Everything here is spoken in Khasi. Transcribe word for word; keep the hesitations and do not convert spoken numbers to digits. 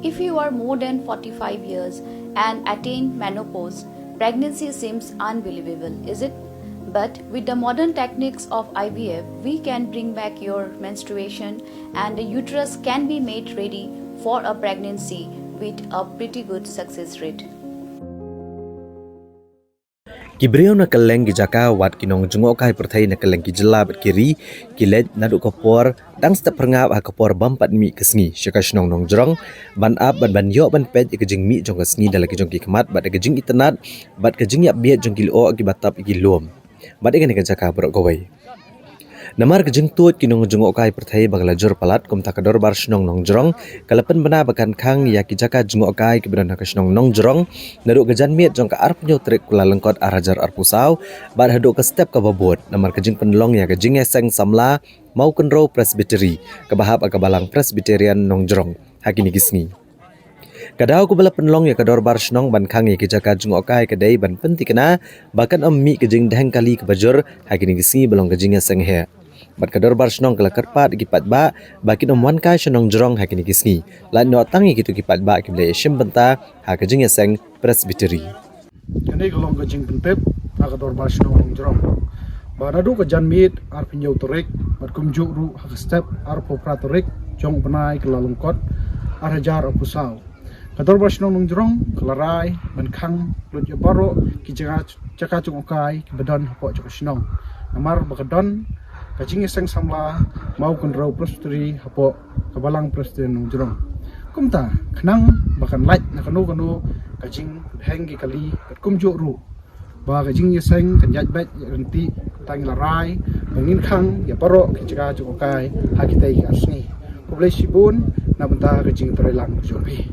If you are more than forty-five years and attain menopause, pregnancy seems unbelievable, is it? But with the modern techniques of I V F, we can bring back your menstruation and the uterus can be made ready for a pregnancy with a pretty good success rate. Ki briew na kylleng ki jaka wat ki nongjngohkai pyrthei na kylleng ki jylla bad ki ri ki leit naduh ka por dang step phyrngap ha ka por bym pat mih ka sngi sha ka shnong Nongjrong ban ap bad ban ïoh ban peit ïa ka jingmih jong ka sngi da la ki jong ki khmat bad ïa ka jingitynnad bad ka jingïapbiej jong ki lyoh kiba tap ïa ki lum bad ïa kane ka jaka baroh kawei. Namar ka jingtuid ki nongjngohkai pyrthei ba ka la jur palat, kumta ka Dorbar Shnong Nongjrong ka la pynbna ba kan khang ïa ki jaka jngohkai kiba don ha ka shnong Nongjrong naduh ka janmiet jong ka arphew tarik Kyllalyngkot ar hajar arphew saw bad haduh ka step kaba bud namar ka jingpynlong ïa ka jingïaseng samla Mawkynrew Presbytery kaba hap ha ka Balang Presbyterian Nongjrong ha kine ki sngi. Ka daw kaba la pynlong ïa ka Dorbar Shnong ban khang ïa ki jaka jngohkai ka dei ban pynthikna ba kan ym mih ka jingdheng kali kaba jur ha kine ki sngi ba long ka jingïaseng heh. Bad ka Dorbar Shnong ka la kyrpad ïa ki paidbah ba kin ym wan kai sha Nongjrong ha kine ki sngi, lait noh tang ïa kito ki paidbah kiba la ïashim bynta ha ka jingïaseng Presbytery. Kane ka long ka jingpyntip na ka Dorbar Shnong Nongjrong ba naduh ka janmiet arphew tarik bad kumjuh ruh ha ka step arphew phra tarik jong u bnai Kyllalyngkot ar hajar arphew saw, ka Dorbar Shnong Nongjrong ka la rai ban khang lut ïa baroh ki jaka jngohkai kiba don hapoh jong ka shnong. Namar ba ka don ka jingïaseng samla Mawkynrew Presbytery hapoh ka Balang Presbyterian Nongjrong. Kumta khnang ba kan lait na kano kano ka jingdheng ki kali bad kumjuh ruh ba ka jingïaseng kan ïaid beit ïaid ryntih, tang la rai ba ngin khang ïa baroh ki jaka jngohkai ha kitei ki ar sngi. Khublei shibun na bynta ka jingtrei lang jong phi.